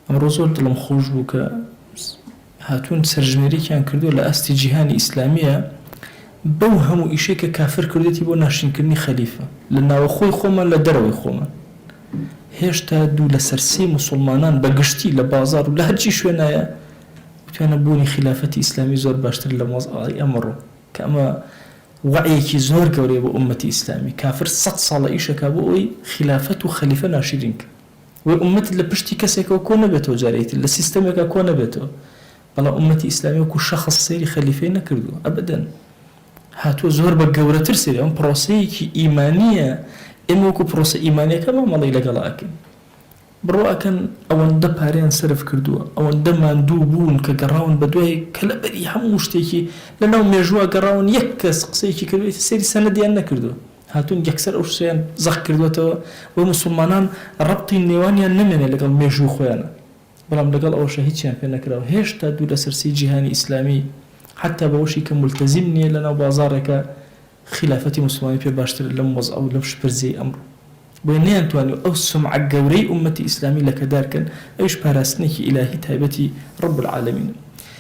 ئەمڕۆ زۆر دڵم خۆش بوو کە هاتوون سەرژمێریەکیان کردووە لە ئاستی جیهانی ئیسلامیە بەو هەموو ئیشەی کە کافر کردێتی بۆ ناشرینکردنی خەلیفە لە ناوەخۆی خۆمان لە دەرەوەی خۆمان هێشتا دوو لەسەر سێی موسوڵمانان بە گشتی لە بازاڕ و لە هەرچی شوێنایە وتویانە بوونی خیلافەتی ئیسلامی زۆر باشترە لەم وەزعەی ئەمڕۆ کە ئەمە وەعیەکی زۆر گەورەیە بۆ ئوممەتی ئیسلامی کافر سەت ساڵە ئیشەکا بۆ ئەوەی خیلافەت و خەلیفە ناشرین کە وەی ئوممەت لە پشتی کەسێکەوە کۆ نەبێتەوە جارێکی تر لە سیستەمێکا کۆ نەبێتەوە بەڵام ئوممەتی ئیسلامی وەکو شەخس سەیری خەلیفەی نەکردووە ئەبەدەن هاتووە زۆر بە گەورەتر سەیری ئەم پرۆسەیەکی ئیمانییە ئێمە وەکو پرۆسە ئیمانیەکە مامەڵەی لەگەڵا ئەکەین بڕوا ئەکەن ئەوەندە پارەیان سەرف کردووە ئەوەندە ماندوو بوون کە گەڕاون بە دوای کەلەبەری هەموو شتێکی لەناو مێژووە گەڕاون یەک کەس قسەیەکی کردبێت سەیری سەنەدیان نەکردووە هاتوون یەکسەر ئەو شتەیان زەق کردووەتەوە و موسڵمانان ڕەبتی نێوانیان نەمێنێ لەگەڵ مێژووی خۆیانا بەڵام لەگەڵ ئەوەشا هیچیان پێ نەکراوە هێشتا دوو لەسەر سێی جیهانی ئیسلامی حەتا بەوەشی کە مولتەزیم نییە لەناو بازاڕێکا خیلافەتی موسڵمانی پێ باشترە لەم وەزعە و لەم شپرزەی ئەمڕۆ بۆیە نەیانتوانیوە ئەو سومعە گەورەی ئوممەتی ئیسلامی لەکەدار کەن ئەویش پاراستنێکی ئیلاهی تایبەتی رب العالمینە.